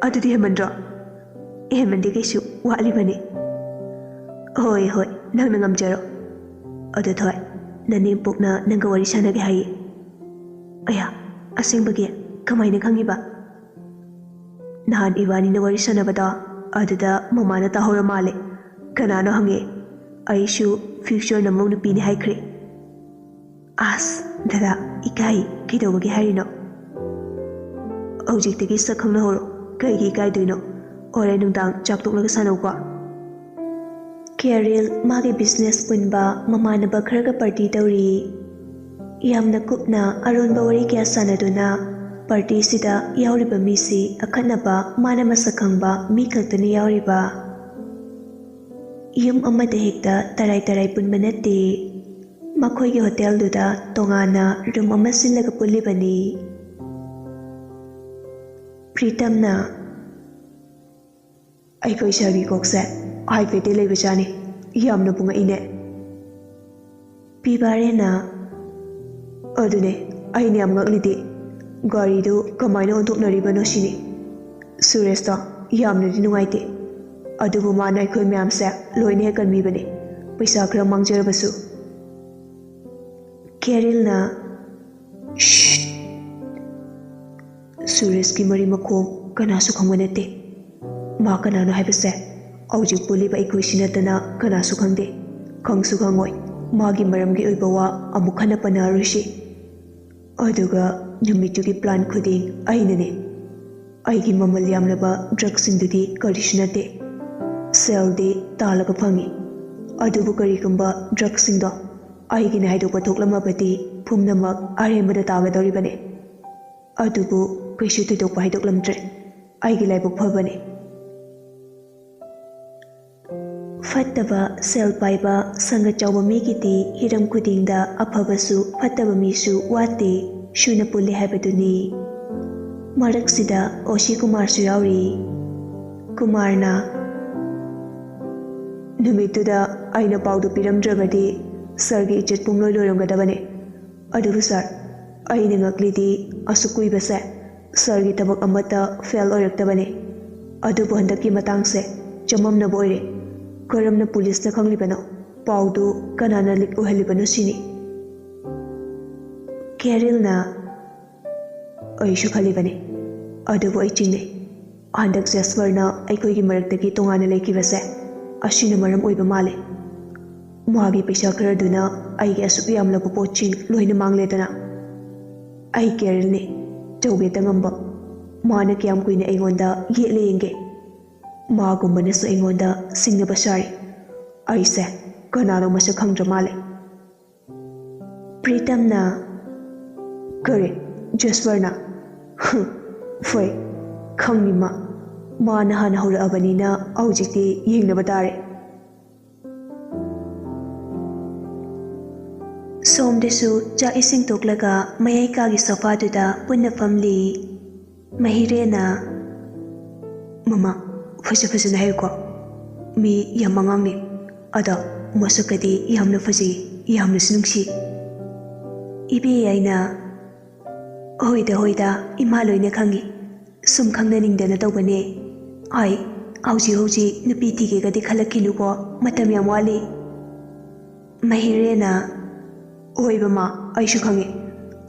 ꯑꯗꯨꯗꯤ ꯍꯦꯟꯃꯟꯗ꯭ꯔꯣ?" "ꯍꯦꯟꯃꯟꯗꯦ ꯀꯩꯁꯨ, ꯋꯥꯠꯂꯤꯕꯅꯤ꯫" "ꯍꯣꯏ, ꯍꯣꯏ, ꯅꯪꯅ ꯉꯝꯖꯔꯣ꯫ ꯑꯗꯨ ꯊꯣꯏ, ꯅꯅꯦꯝꯄꯣꯛꯅ ꯅꯪꯒ ꯋꯥꯔꯤ ꯁꯥꯟꯅꯒꯦ ꯍꯥꯏꯌꯦ꯫" "ꯑꯌꯥ, ꯑꯁꯦꯡꯕꯒꯤ? ꯀꯃꯥꯏꯅ ꯈꯪꯉꯤꯕ?" "ꯅꯍꯥꯟ ꯏꯕꯥꯅꯤꯅ ꯋꯥꯔꯤ ꯁꯥꯟꯅꯕꯗꯣ, ꯑꯗꯨꯗ ꯃꯃꯥꯅ ꯇꯥꯍꯧꯔ ꯃꯥꯜꯂꯦ꯫ ꯀꯅꯥꯅꯣ ꯍꯪꯉꯦ꯫ ꯑꯩꯁꯨ ꯐ꯭ꯌꯨꯆꯔ ꯅꯃꯧ ꯅꯨꯄꯤꯅꯤ ꯍꯥꯏꯈ꯭ꯔꯦ꯫" "ꯑꯁ, ꯗꯗꯥ, ꯏꯀꯥꯏ꯫ ꯀꯩꯗꯧꯕꯒꯤ ꯍꯥꯏꯔꯤꯅꯣ?" "ꯍꯧꯖꯤꯛꯇꯒꯤ ꯁꯛ ꯈꯪꯅꯍꯧꯔꯣ꯫ ꯀꯩꯒꯤ ꯏꯀꯥꯏꯗꯣꯏꯅꯣ? ꯍꯣꯔꯦꯟ ꯅꯨꯡꯗꯥꯡ ꯆꯥꯛ ꯇꯣꯛꯂꯒ ꯁꯥꯟꯅꯧꯀꯣ꯫" ꯀꯦꯔꯤꯜ ꯃꯥꯒꯤ ꯕꯤꯖꯤꯅꯦꯁ ꯄꯨꯟꯕ ꯃꯃꯥꯟꯅꯕ ꯈꯔꯒ ꯄꯥꯔꯇꯤ ꯇꯧꯔꯤ꯫ ꯌꯥꯝꯅ ꯀꯨꯞꯅ ꯑꯔꯣꯟꯕ ꯋꯥꯔꯤ ꯀꯌꯥ ꯁꯥꯟꯅꯗꯨꯅ ꯄꯥꯔꯇꯤꯁꯤꯗ ꯌꯥꯎꯔꯤꯕ ꯃꯤꯁꯤ ꯑꯈꯟꯅꯕ, ꯃꯥꯅ ꯃꯁꯛ ꯈꯪꯕ ꯃꯤ ꯈꯛꯇꯅ ꯌꯥꯎꯔꯤꯕ꯫ ꯌꯨꯝ ꯑꯃꯗ ꯍꯦꯛꯇ ꯇꯔꯥꯏ ꯇꯔꯥꯏ ꯄꯨꯟꯕ ꯅꯠꯇꯦ꯫ ꯃꯈꯣꯏꯒꯤ ꯍꯣꯇꯦꯜꯗꯨꯗ ꯇꯣꯉꯥꯟꯅ ꯔꯨꯝ ꯑꯃ ꯁꯤꯜꯂꯒ ꯄꯨꯜꯂꯤꯕꯅꯤ꯫ ꯄ꯭ꯔꯤꯇꯝꯅ, "ꯑꯩꯈꯣꯏ ꯁꯥꯕꯤ ꯀꯣꯛꯁꯦ ꯍꯥꯏꯐꯦꯠꯇꯤ ꯂꯩꯕꯖꯥꯠꯅꯤ꯫ ꯌꯥꯝꯅꯕꯨ ꯉꯛꯏꯅꯦ꯫" ꯄꯤꯕꯥꯔꯦꯅ, "ꯑꯗꯨꯅꯦ, ꯑꯩꯅ ꯌꯥꯝ ꯉꯛꯂꯤꯗꯤ꯫ ꯒꯥꯔꯤꯗꯨ ꯀꯃꯥꯏꯅ ꯑꯣꯟꯊꯣꯛꯅꯔꯤꯕꯅꯣ ꯁꯤꯅꯤ꯫ ꯁꯨꯔꯦꯁꯇꯣ ꯌꯥꯝꯅꯗꯤ ꯅꯨꯡꯉꯥꯏꯇꯦ꯫ ꯑꯗꯨꯕꯨ ꯃꯥꯅ ꯑꯩꯈꯣꯏ ꯃꯌꯥꯝꯁꯦ ꯂꯣꯏꯅ ꯍꯦꯛ ꯀꯟꯕꯤꯕꯅꯦ, ꯄꯩꯁꯥ ꯈꯔ ꯃꯥꯡꯖꯔꯕꯁꯨ꯫" ꯀꯦꯔꯤꯜꯅ, "ꯁ꯭ꯁ! ꯁꯨꯔꯦꯁꯀꯤ ꯃꯔꯤ ꯃꯈꯣꯡ ꯀꯅꯥꯁꯨ ꯈꯪꯕ ꯅꯠꯇꯦ꯫ ꯃꯥ ꯀꯅꯥꯅꯣ ꯍꯥꯏꯕꯁꯦ ꯍꯧꯖꯤꯛ ꯄꯨꯜꯂꯤꯕ ꯑꯩꯈꯣꯏꯁꯤ ꯅꯠꯇꯅ ꯀꯅꯥꯁꯨ ꯈꯪꯗꯦ꯫ ꯈꯪꯁꯨ ꯈꯪꯉꯣꯏ꯫ ꯃꯥꯒꯤ ꯃꯔꯝꯒꯤ ꯑꯣꯏꯕ ꯋꯥ ꯑꯃꯨꯛ ꯍꯟꯅ ꯄꯟꯅꯔꯣꯏꯁꯤ꯫ ꯑꯗꯨꯒ ꯅꯨꯃꯤꯠꯇꯨꯒꯤ ꯄ꯭ꯂꯥꯟ ꯈꯨꯗꯤꯡ ꯑꯩꯅꯅꯦ꯫ ꯑꯩꯒꯤ ꯃꯃꯜ ꯌꯥꯝꯂꯕ ꯗ꯭ꯔꯒꯁꯤꯡꯗꯨꯗꯤ ꯀꯔꯤꯁꯨ ꯅꯠꯇꯦ, ꯁꯦꯜꯗꯤ ꯇꯥꯜꯂꯒ ꯐꯪꯉꯤ꯫ ꯑꯗꯨꯕꯨ ꯀꯔꯤꯒꯨꯝꯕ ꯗ꯭ꯔꯒꯁꯤꯡꯗꯣ ꯑꯩꯒꯤꯅ ꯍꯥꯏꯗꯣꯛꯄ ꯊꯣꯛꯂꯝꯃꯕꯗꯤ ꯄꯨꯝꯅꯃꯛ ꯑꯔꯦꯝꯕꯗ ꯇꯥꯒꯗꯧꯔꯤꯕꯅꯦ꯫ ꯑꯗꯨꯕꯨ ꯀꯩꯁꯨ ꯊꯣꯏꯗꯣꯛꯄ ꯍꯥꯏꯗꯣꯛꯂꯝꯗ꯭ꯔꯦ꯫ ꯑꯩꯒꯤ ꯂꯥꯏꯕꯛ ꯐꯕꯅꯦ꯫ ꯐꯠꯇꯕ ꯁꯦꯜ ꯄꯥꯏꯕ ꯁꯪꯒ ꯆꯥꯎꯕ ꯃꯤꯒꯤꯗꯤ ꯍꯤꯔꯝ ꯈꯨꯗꯤꯡꯗ ꯑꯐꯕꯁꯨ ꯐꯠꯇꯕ ꯃꯤꯁꯨ ꯋꯥꯠꯇꯦ, ꯁꯨꯅ ꯄꯨꯜꯂꯤ ꯍꯥꯏꯕꯗꯨꯅꯤ꯫ ꯃꯔꯛꯁꯤꯗ ꯑꯣꯁꯤ ꯀꯨꯃꯥꯔꯁꯨ ꯌꯥꯎꯔꯤ꯫ ꯀꯨꯃꯥꯔꯅ, "ꯅꯨꯃꯤꯠꯇꯨꯗ ꯑꯩꯅ ꯄꯥꯎꯗꯨ ꯄꯤꯔꯝꯗ꯭ꯔꯕꯗꯤ ꯁꯥꯔꯒꯤ ꯏꯖꯠ ꯄꯨꯡꯂꯣꯏ ꯂꯣꯏꯔꯝꯒꯗꯕꯅꯦ꯫ ꯑꯗꯨꯕꯨ ꯁꯥꯔ, ꯑꯩꯅ ꯉꯛꯂꯤꯗꯤ ꯑꯁꯨꯛ ꯀꯨꯏꯕꯁꯦ ꯁꯥꯔꯒꯤ ꯊꯕꯛ ꯑꯃꯠꯇ ꯐꯦꯜ ꯑꯣꯏꯔꯛꯇꯕꯅꯦ꯫ ꯑꯗꯨꯕꯨ ꯍꯟꯗꯛꯀꯤ ꯃꯇꯥꯡꯁꯦ ꯆꯃꯝꯅꯕ ꯑꯣꯏꯔꯦ꯫ ꯀꯔꯝꯅ ꯄꯨꯂꯤꯁꯅ ꯈꯪꯂꯤꯕꯅꯣ? ꯄꯥꯎꯗꯨ ꯀꯅꯥꯅ ꯂꯤꯛ ꯑꯣꯏꯍꯜꯂꯤꯕꯅꯣ ꯁꯤꯅꯤ꯫" ꯀꯦꯔꯤꯜꯅ, "ꯑꯩꯁꯨ ꯈꯜꯂꯤꯕꯅꯤ, ꯑꯗꯨꯕꯨ ꯑꯩ ꯆꯤꯡꯅꯩ꯫ ꯍꯟꯗꯛ ꯖꯦꯁꯄꯔꯅ ꯑꯩꯈꯣꯏꯒꯤ ꯃꯔꯛꯇꯒꯤ ꯇꯣꯉꯥꯟꯅ ꯂꯩꯈꯤꯕꯁꯦ ꯑꯁꯤꯅ ꯃꯔꯝ ꯑꯣꯏꯕ ꯃꯥꯜꯂꯤ꯫ ꯃꯥꯒꯤ ꯄꯩꯁꯥ ꯈꯔꯗꯨꯅ ꯑꯩꯒꯤ ꯑꯁꯨꯛ ꯌꯥꯝꯂꯕ ꯄꯣꯠꯁꯤꯡ ꯂꯣꯏꯅ ꯃꯥꯡꯂꯦꯗꯅ꯫ ꯑꯩ ꯀꯦꯔꯤꯜꯅꯤ, ꯇꯧꯒꯦꯇ ꯉꯝꯕ꯫ ꯃꯥꯅ ꯀꯌꯥꯝ ꯀꯨꯏꯅ ꯑꯩꯉꯣꯟꯗ ꯌꯦꯠꯂꯦ ꯌꯦꯡꯒꯦ꯫ ꯃꯥꯒꯨꯝꯕꯅꯁꯨ ꯑꯩꯉꯣꯟꯗ ꯁꯤꯡꯅꯕ ꯁꯥꯔꯤ꯫ ꯑꯩꯁꯦ ꯀꯅꯥꯅꯣ ꯃꯁꯛ ꯈꯪꯗ꯭ꯔ ꯃꯥꯜꯂꯦ꯫" ꯄ꯭ꯔꯤꯇꯝꯅ, "ꯀꯔꯤ? ꯖꯦꯁꯄꯔꯅ? ꯍꯨꯝ, ꯐꯩ, ꯈꯪꯅꯤ ꯃꯥ꯫ ꯃꯥꯅ ꯍꯥꯟꯅ ꯍꯧꯔꯛꯑꯕꯅꯤꯅ ꯍꯧꯖꯤꯛꯇꯤ ꯌꯦꯡꯅꯕ ꯇꯥꯔꯦ꯫" ꯁꯣꯝꯗꯁꯨ ꯆꯥꯛ ꯏꯁꯤꯡ ꯇꯣꯛꯂꯒ ꯃꯌꯥꯏ ꯀꯥꯒꯤ ꯁꯣꯐꯥꯗꯨꯗ ꯄꯨꯟꯅ ꯐꯝꯂꯤ꯫ ꯃꯍꯤꯔꯦꯅ, "ꯃꯃꯥ, ꯐꯖ ꯐꯖꯅ ꯍꯥꯏꯌꯨꯀꯣ꯫ ꯃꯤ ꯌꯥꯝ ꯑꯉꯥꯡꯅꯦ꯫ ꯑꯗꯣ ꯃꯁꯛꯀꯗꯤ ꯌꯥꯝꯅ ꯐꯖꯩ, ꯌꯥꯝꯅꯁꯨ ꯅꯨꯡꯁꯤ꯫" ꯏꯕꯦ ꯌꯥꯏꯅ, "ꯍꯣꯏꯗ, ꯍꯣꯏꯗ, ꯏꯃꯥ ꯂꯣꯏꯅ ꯈꯪꯉꯤ꯫ ꯁꯨꯝ ꯈꯪꯅꯅꯤꯡꯗꯅ ꯇꯧꯕꯅꯦ꯫ ꯑꯩ ꯍꯧꯖꯤꯛ ꯍꯧꯖꯤꯛ ꯅꯨꯄꯤ ꯊꯤꯒꯦꯒꯗꯤ ꯈꯜꯂꯛꯈꯤꯅꯨꯀꯣ, ꯃꯇꯝ ꯌꯥꯝ ꯋꯥꯠꯂꯤ꯫" ꯃꯍꯤꯔꯦꯅ, "ꯍꯣꯏ ꯃꯃꯥ, ꯑꯩꯁꯨ ꯈꯪꯉꯤ꯫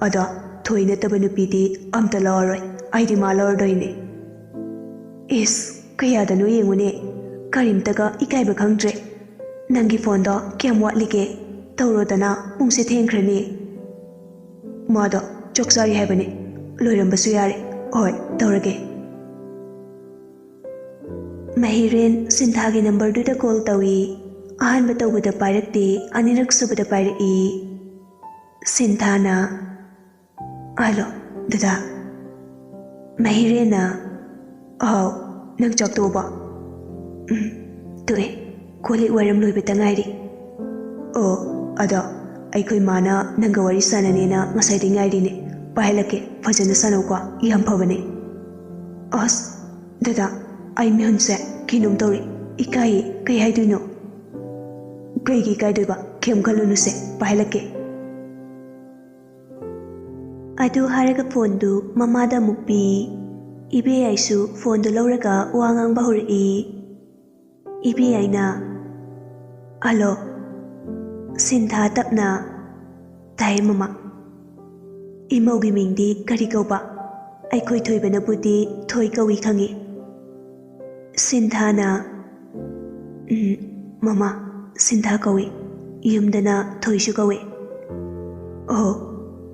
ꯑꯗꯣ ꯊꯣꯏ ꯅꯠꯇꯕ ꯅꯨꯄꯤꯗꯤ ꯑꯝꯇ ꯂꯧꯔꯔꯣꯏ꯫ ꯑꯩꯗꯤ ꯃꯥ ꯂꯧꯔꯗꯣꯏꯅꯦ꯫ ꯏꯁ, ꯀꯌꯥꯗꯅꯣ ꯌꯦꯡꯉꯨꯅꯦ, ꯀꯔꯤꯝꯇꯒ ꯏꯀꯥꯏꯕ ꯈꯪꯗ꯭ꯔꯦ꯫ ꯅꯪꯒꯤ ꯐꯣꯟꯗꯣ ꯀꯌꯥꯝ ꯋꯥꯠꯂꯤꯒꯦ? ꯇꯧꯔꯣꯗꯅ, ꯄꯨꯡꯁꯦ ꯊꯦꯡꯈ꯭ꯔꯅꯤ꯫ ꯃꯥꯗꯣ ꯆꯥꯛ ꯆꯥꯔꯤ ꯍꯥꯏꯕꯅꯦ, ꯂꯣꯏꯔꯝꯕꯁꯨ ꯌꯥꯔꯦ꯫ ꯍꯣꯏ, ꯇꯧꯔꯒꯦ꯫ ꯃꯍꯤꯔꯦꯟ ꯁꯤꯟꯊꯥꯒꯤ ꯅꯝꯕꯔꯗꯨꯗ ꯀꯣꯜ ꯇꯧꯏ꯫ ꯑꯍꯥꯟꯕ ꯇꯧꯕꯗ ꯄꯥꯏꯔꯛꯇꯦ, ꯑꯅꯤꯔꯛ ꯁꯨꯕꯗ ꯄꯥꯏꯔꯛꯏ꯫ ꯁꯤꯟꯊꯥꯅ, "ꯍꯜꯂꯣ, ꯗꯗꯥ꯫" ꯃꯍꯤꯔꯦꯟꯅ, "ꯑꯍꯥꯎ, ꯅꯪ ꯆꯥꯛ ꯇꯣꯛꯑꯕꯣ?" "ꯎꯝ, ꯇꯣꯛꯑꯦ꯫ ꯀꯣꯜ ꯂꯤꯛ ꯋꯥꯏꯔꯝ ꯂꯣꯏꯕꯇ ꯉꯥꯏꯔꯤ꯫" "ꯑꯣ, ꯑꯗꯣ ꯑꯩꯈꯣꯏ ꯃꯥꯅ ꯅꯪꯒ ꯋꯥꯔꯤ ꯁꯥꯟꯅꯅꯦꯅ ꯉꯁꯥꯏꯗꯩ ꯉꯥꯏꯔꯤꯅꯦ꯫ ꯄꯥꯏꯍꯜꯂꯛꯀꯦ, ꯐꯖꯅ ꯁꯥꯟꯅꯧꯀꯣ, ꯌꯥꯝ ꯐꯕꯅꯦ꯫" "ꯑꯁ, ꯗꯗꯥ, ꯑꯩ ꯃꯤꯍꯨꯟꯁꯦ ꯀꯤꯅꯣꯝ ꯇꯧꯔꯦ, ꯏꯀꯥꯏꯌꯦ, ꯀꯩ ꯍꯥꯏꯗꯣꯏꯅꯣ?" "ꯀꯩꯒꯤ ꯏꯀꯥꯏꯗꯣꯏꯕ? ꯀꯩꯝ ꯈꯜꯂꯨꯅꯨꯁꯦ, ꯄꯥꯏꯍꯜꯂꯛꯀꯦ꯫" ꯑꯗꯨ ꯍꯥꯏꯔꯒ ꯐꯣꯟꯗꯨ ꯃꯃꯥꯗ ꯑꯃꯨꯛ ꯄꯤ꯫ ꯏꯕꯦꯌꯥꯏꯁꯨ ꯐꯣꯟꯗꯨ ꯂꯧꯔꯒ ꯋꯥ ꯉꯥꯡꯕ ꯍꯧꯔꯛꯏ꯫ ꯏꯕꯦꯌꯥꯏꯅ, "ꯍꯜꯂꯣ꯫" ꯁꯤꯟꯊꯥ ꯇꯞꯅ, "ꯇꯥꯏ ꯃꯃꯥ꯫" "ꯏꯃꯧꯒꯤ ꯃꯤꯡꯗꯤ ꯀꯔꯤ ꯀꯧꯕ?" "ꯑꯩꯈꯣꯏ ꯊꯣꯏꯕꯅꯕꯨꯗꯤ ꯊꯣꯏ ꯀꯧꯏ ꯈꯪꯏ꯫" ꯁꯤꯟꯊꯥꯅ, "ꯎꯝ, ꯃꯃꯥ, ꯁꯤꯟꯊꯥ ꯀꯧꯏ꯫ ꯌꯨꯝꯗꯅ ꯊꯣꯏꯁꯨ ꯀꯧꯏ꯫" "ꯑꯣ,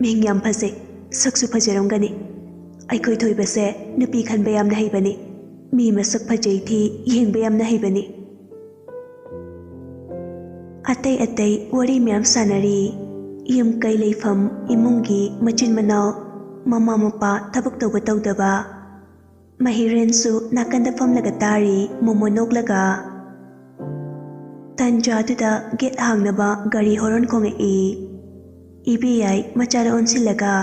ꯃꯤꯡ ꯌꯥꯝ ꯐꯖꯩ, ꯁꯛꯁꯨ ꯐꯖꯔꯝꯒꯅꯤ꯫ ꯑꯩꯈꯣꯏ ꯊꯣꯏꯕꯁꯦ ꯅꯨꯄꯤ ꯈꯟꯕ ꯌꯥꯝꯅ ꯍꯩꯕꯅꯤ꯫ ꯃꯤ ꯃꯁꯛ ꯐꯖꯩ ꯊꯤ ꯌꯦꯡꯕ ꯌꯥꯝꯅ ꯍꯩꯕꯅꯤ꯫" ꯑꯇꯩ ꯑꯇꯩ ꯋꯥꯔꯤ ꯃꯌꯥꯝ ꯁꯥꯟꯅꯔꯤ꯫ ꯌꯨꯝ ꯀꯩ ꯂꯩꯐꯝ, ꯏꯃꯨꯡꯒꯤ ꯃꯆꯤꯟ ꯃꯅꯥꯎ, ꯃꯃꯥ ꯃꯄꯥ ꯊꯕꯛ ꯇꯧꯕ ꯇꯧꯗꯕ꯫ ꯃꯍꯤꯔꯦꯟꯁꯨ ꯅꯥꯀꯟꯗ ꯐꯝꯂꯒ ꯇꯥꯔꯤ, ꯃꯣꯃꯣ ꯅꯣꯛꯂꯒ꯫ ꯇꯟꯖꯥꯗꯨꯗ ꯒꯦꯠ ꯍꯥꯡꯅꯕ ꯒꯥꯔꯤ ꯍꯣꯔꯣꯟ ꯈꯣꯡꯉꯛꯏ꯫ ꯏꯕꯦꯌꯥꯏ ꯃꯆꯥꯗ ꯑꯣꯟꯁꯤꯜꯂꯒ,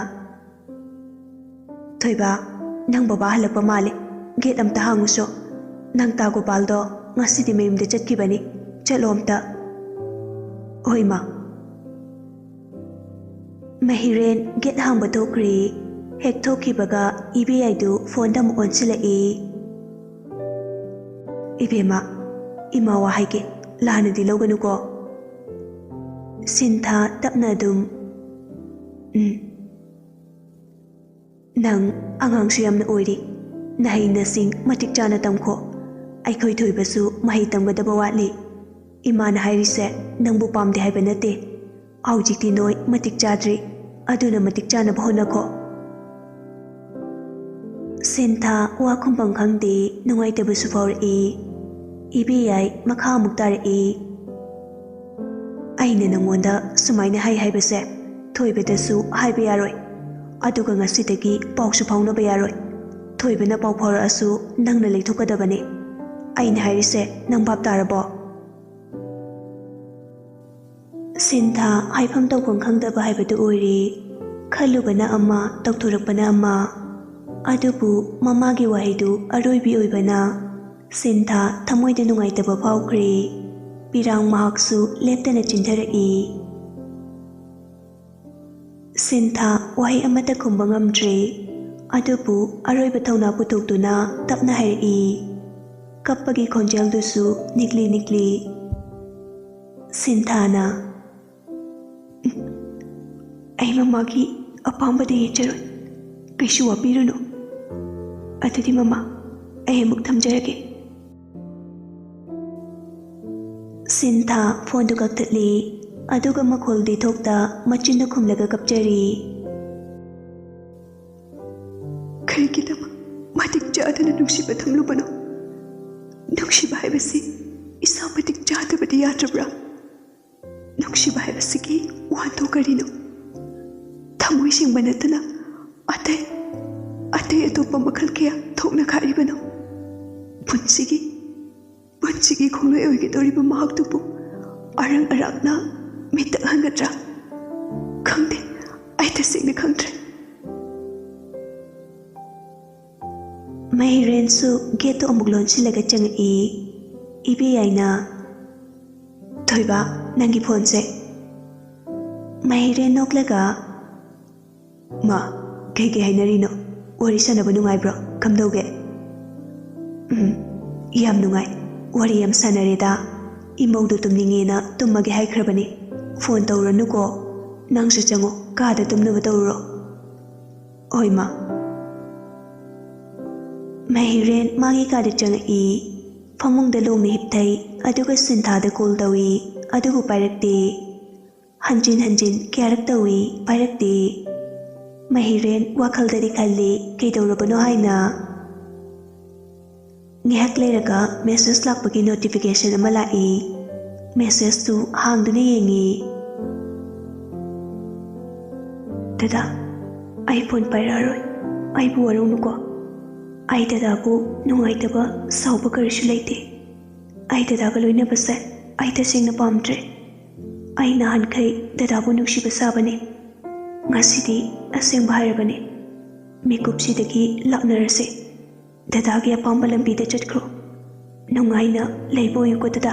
"ꯊꯣꯏꯕ, ꯅꯪ ꯕꯕꯥ ꯍꯜꯂꯛꯄ ꯃꯥꯜꯂꯦ꯫ ꯒꯦꯠ ꯑꯝꯇ ꯍꯥꯡꯉꯨꯁꯣ꯫ ꯅꯪ ꯇꯥ ꯒꯣꯄꯥꯜꯗꯣ ꯉꯁꯤꯗꯤ ꯃꯌꯨꯝꯗ ꯆꯠꯈꯤꯕꯅꯤ꯫ ꯆꯠꯂꯣ ꯑꯝꯇ꯫" "ꯍꯣꯏ, ꯃꯥ꯫" ꯃꯍꯤꯔꯦꯟ ꯒꯦꯠ ꯍꯥꯡꯕ ꯊꯣꯛꯈ꯭ꯔꯦ꯫ ꯍꯦꯛ ꯊꯣꯛꯈꯤꯕꯒ ꯏꯕꯦꯌꯥꯏꯗꯨ ꯐꯣꯟꯗ ꯑꯃꯨꯛ ꯑꯣꯟꯁꯤꯜꯂꯛꯏ꯫ "ꯏꯕꯦꯝꯃ, ꯏꯃꯥ ꯋꯥ ꯍꯥꯏꯒꯦ, ꯂꯥꯟꯅꯗꯤ ꯂꯧꯒꯅꯨꯀꯣ꯫" ꯁꯤꯟꯊꯥ ꯇꯞꯅ ꯑꯗꯨꯝ, "ꯎꯝ꯫" ꯅꯪ ꯑꯉꯥꯡꯁꯨ ꯌꯥꯝꯅ ꯑꯣꯏꯔꯤ꯫ ꯅꯍꯩ ꯅꯁꯤꯡ ꯃꯇꯤꯛ ꯆꯥꯅ ꯇꯝꯈꯣ꯫ ꯑꯩꯈꯣꯏ ꯊꯣꯏꯕꯁꯨ ꯃꯍꯩ ꯇꯝꯒꯗꯕ ꯋꯥꯠꯂꯤ꯫ ꯏꯃꯥꯅ ꯍꯥꯏꯔꯤꯁꯦ ꯅꯪꯕꯨ ꯄꯥꯝꯗꯦ ꯍꯥꯏꯕ ꯅꯠꯇꯦ꯫ ꯍꯧꯖꯤꯛꯇꯤ ꯅꯣꯏ ꯃꯇꯤꯛ ꯆꯥꯗ꯭ꯔꯤ꯫ ꯑꯗꯨꯅ ꯃꯇꯤꯛ ꯆꯥꯅꯕ ꯍꯣꯠꯅꯈꯣ꯫ ꯁꯤꯟꯊꯥ ꯋꯥ ꯈꯨꯝꯐꯝ ꯈꯪꯗꯦ, ꯅꯨꯡꯉꯥꯏꯇꯕꯁꯨ ꯐꯥꯎꯔꯛꯏ꯫ ꯏꯕꯦꯌꯥꯏ ꯃꯈꯥ ꯑꯃꯨꯛ ꯇꯥꯔꯛꯏ꯫ ꯑꯩꯅ ꯅꯪꯉꯣꯟꯗ ꯁꯨꯃꯥꯏꯅ ꯍꯥꯏ ꯍꯥꯏꯕꯁꯦ ꯊꯣꯏꯕꯗꯁꯨ ꯍꯥꯏꯕ ꯌꯥꯔꯣꯏ꯫ ꯑꯗꯨꯒ ꯉꯁꯤꯗꯒꯤ ꯄꯥꯎꯁꯨ ꯐꯥꯎꯅꯕ ꯌꯥꯔꯣꯏ꯫ ꯊꯣꯏꯕꯅ ꯄꯥꯎ ꯐꯥꯎꯔꯛꯑꯁꯨ ꯅꯪꯅ ꯂꯩꯊꯣꯛꯀꯗꯕꯅꯤ꯫ ꯑꯩꯅ ꯍꯥꯏꯔꯤꯁꯦ ꯅꯪ ꯚꯥꯞ ꯇꯥꯔꯕꯣ? ꯁꯤꯟꯊꯥ ꯍꯥꯏꯐꯝ ꯇꯧꯐꯝ ꯈꯪꯗꯕ ꯍꯥꯏꯕꯗꯨ ꯑꯣꯏꯔꯦ꯫ ꯈꯜꯂꯨꯕꯅ ꯑꯃ, ꯇꯧꯊꯣꯔꯛꯄꯅ ꯑꯃ꯫ ꯑꯗꯨꯕꯨ ꯃꯃꯥꯒꯤ ꯋꯥꯍꯩꯗꯨ ꯑꯔꯣꯏꯕꯤ ꯑꯣꯏꯕꯅ ꯁꯤꯟꯊꯥ ꯊꯃꯣꯏꯗ ꯅꯨꯡꯉꯥꯏꯇꯕ ꯐꯥꯎꯈ꯭ꯔꯦ꯫ ꯄꯤꯔꯥꯡ ꯃꯍꯥꯛꯁꯨ ꯂꯦꯞꯇꯅ ꯆꯤꯟꯊꯔꯛꯏ꯫ ꯁꯤꯟꯊꯥ ꯋꯥꯍꯩ ꯑꯃꯠꯇ ꯈꯨꯝꯕ ꯉꯝꯗ꯭ꯔꯦ꯫ ꯑꯗꯨꯕꯨ ꯑꯔꯣꯏꯕ ꯊꯧꯅꯥ ꯄꯨꯊꯣꯛꯇꯨꯅ ꯇꯞꯅ ꯍꯥꯏꯔꯛꯏ, ꯀꯞꯄꯒꯤ ꯈꯣꯟꯖꯦꯜꯗꯨꯁꯨ ꯅꯤꯛꯂꯤ ꯅꯤꯛꯂꯤ꯫ ꯁꯤꯟꯊꯥꯅ, "ꯑꯩ ꯃꯃꯥꯒꯤ ꯑꯄꯥꯝꯕꯗ ꯌꯦꯠꯆꯔꯣꯏ꯫ ꯀꯩꯁꯨ ꯋꯥꯕꯤꯔꯨꯅꯨ꯫ ꯑꯗꯨꯗꯤ ꯃꯃꯥ, ꯑꯩ ꯑꯃꯨꯛ ꯊꯝꯖꯔꯒꯦ꯫" ꯁꯤꯟꯊꯥ ꯐꯣꯟꯗꯨ ꯀꯛꯊꯠꯂꯤ꯫ ꯑꯗꯨꯒ ꯃꯈꯣꯜꯗꯤ ꯊꯣꯛꯇ ꯃꯆꯤꯟꯗꯨ ꯈꯨꯝꯂꯒ ꯀꯞꯆꯔꯤ꯫ "ꯀꯔꯤꯒꯤꯗꯃꯛ ꯃꯇꯤꯛ ꯆꯥꯗꯅ ꯅꯨꯡꯁꯤꯕ ꯊꯝꯂꯨꯕꯅꯣ? ꯅꯨꯡꯁꯤꯕ ꯍꯥꯏꯕꯁꯤ ꯏꯁꯥ ꯃꯇꯤꯛ ꯆꯥꯗꯕꯗꯤ ꯌꯥꯗ꯭ꯔꯕ꯭ꯔꯥ? ꯅꯨꯡꯁꯤꯕ ꯍꯥꯏꯕꯁꯤꯒꯤ ꯋꯥꯍꯟꯊꯣꯛ ꯀꯔꯤꯅꯣ? ꯊꯃꯣꯏ ꯁꯦꯡꯕ ꯅꯠꯇꯅ ꯑꯇꯩ, ꯑꯇꯩ ꯑꯇꯣꯞꯄ ꯃꯈꯜ ꯀꯌꯥ ꯊꯣꯛꯅ ꯈꯥꯛꯏꯕꯅꯣ? ꯄꯨꯟꯁꯤꯒꯤ, ꯄꯨꯟꯁꯤꯒꯤ ꯈꯣꯡꯂꯣꯏ ꯑꯣꯏꯒꯗꯧꯔꯤꯕ ꯃꯍꯥꯛꯇꯨꯕꯨ ꯑꯔꯪ ꯑꯔꯥꯛꯅ ꯃꯤꯠꯇ ꯍꯟꯒꯗ꯭ꯔꯥ? ꯈꯪꯗꯦ, ꯑꯩ ꯇꯁꯦꯡꯅ ꯈꯪꯗ꯭ꯔꯦ꯫" ꯃꯍꯤꯔꯦꯟꯁꯨ ꯒꯦꯠꯇꯨ ꯑꯃꯨꯛ ꯂꯣꯟꯁꯤꯜꯂꯒ ꯆꯪꯉꯛꯏ꯫ ꯏꯕꯦꯌꯥꯏꯅ, "ꯊꯣꯏꯕ, ꯅꯪꯒꯤ ꯐꯣꯟꯁꯦ꯫" ꯃꯍꯤꯔꯦꯟ ꯅꯣꯛꯂꯒ, "ꯃꯥ, ꯀꯩ ꯀꯩ ꯍꯥꯏꯅꯔꯤꯅꯣ? ꯋꯥꯔꯤ ꯁꯥꯟꯅꯕ ꯅꯨꯡꯉꯥꯏꯕ꯭ꯔꯣ? ꯀꯝꯗꯧꯒꯦ?" "ꯎꯝ, ꯌꯥꯝ ꯅꯨꯡꯉꯥꯏ꯫ ꯋꯥꯔꯤ ꯌꯥꯝ ꯁꯥꯟꯅꯔꯦꯗ꯫ ꯏꯃꯧꯗꯣ ꯇꯨꯝꯅꯤꯡꯉꯦꯅ ꯇꯨꯝꯃꯒꯦ ꯍꯥꯏꯈ꯭ꯔꯕꯅꯤ꯫ ꯐꯣꯟ ꯇꯧꯔꯅꯨꯀꯣ꯫ ꯅꯪꯁꯨ ꯆꯪꯉꯣ, ꯀꯥꯗ ꯇꯨꯝꯅꯕ ꯇꯧꯔꯨꯔꯣ꯫" "ꯍꯣꯏ ꯃꯥ, ꯃꯍꯤꯔꯦꯟ ꯃꯥꯒꯤ ꯀꯥꯗ ꯆꯪꯉꯛꯏ꯫ ꯐꯃꯨꯡꯗ ꯂꯣꯡꯅ ꯍꯤꯞꯊꯩ, ꯑꯗꯨꯒ ꯁꯤꯟꯊꯥꯗ ꯀꯣꯜ ꯇꯧꯏ, ꯑꯗꯨꯕꯨ ꯄꯥꯏꯔꯛꯇꯦ꯫ ꯍꯟꯖꯤꯟ ꯍꯟꯖꯤꯟ ꯀꯌꯥꯔꯛ ꯇꯧꯏ, ꯄꯥꯏꯔꯛꯇꯦ꯫ ꯃꯍꯤꯔꯦꯟ ꯋꯥꯈꯜꯗꯗꯤ ꯈꯜꯂꯤ, ꯀꯩꯗꯧꯔꯕꯅꯣ ꯍꯥꯏꯅ꯫ ꯉꯥꯏꯍꯥꯛ ꯂꯩꯔꯒ ꯃꯦꯁꯦꯖ ꯂꯥꯛꯄꯒꯤ ꯅꯣꯇꯤꯐꯤꯀꯦꯁꯟ ꯑꯃ ꯂꯥꯛꯏ꯫ ꯃꯦꯁꯦꯖꯇꯨ ꯍꯥꯡꯗꯨꯅ ꯌꯦꯡꯉꯤ꯫ "ꯗꯗꯥ, ꯑꯩ ꯐꯣꯟ ꯄꯥꯏꯔꯛꯑꯔꯣꯏ꯫ ꯑꯩꯕꯨ ꯋꯥꯔꯧꯅꯨꯀꯣ꯫ ꯑꯩ ꯗꯗꯥꯕꯨ ꯅꯨꯡꯉꯥꯏꯇꯕ, ꯁꯥꯎꯕ ꯀꯔꯤꯁꯨ ꯂꯩꯇꯦ꯫ ꯑꯩ ꯗꯗꯥꯒ ꯂꯣꯏꯅꯕꯁꯦ ꯑꯩ ꯇꯁꯦꯡꯅ ꯄꯥꯝꯗ꯭ꯔꯦ꯫ ꯑꯩ ꯅꯍꯥꯟꯈꯩ ꯗꯗꯥꯕꯨ ꯅꯨꯡꯁꯤꯕ ꯁꯥꯕꯅꯤ꯫ ꯉꯁꯤꯗꯤ ꯑꯁꯦꯡꯕ ꯍꯥꯏꯔꯕꯅꯤ꯫ ꯃꯤꯀꯨꯞꯁꯤꯗꯒꯤ ꯂꯥꯛꯅꯔꯁꯦ꯫ ꯗꯗꯥꯒꯤ ꯑꯄꯥꯝꯕ ꯂꯝꯕꯤꯗ ꯆꯠꯈ꯭ꯔꯣ꯫ ꯅꯨꯡꯉꯥꯏꯅ ꯂꯩꯕ ꯑꯣꯏꯌꯨꯀꯣ ꯗꯗꯥ꯫"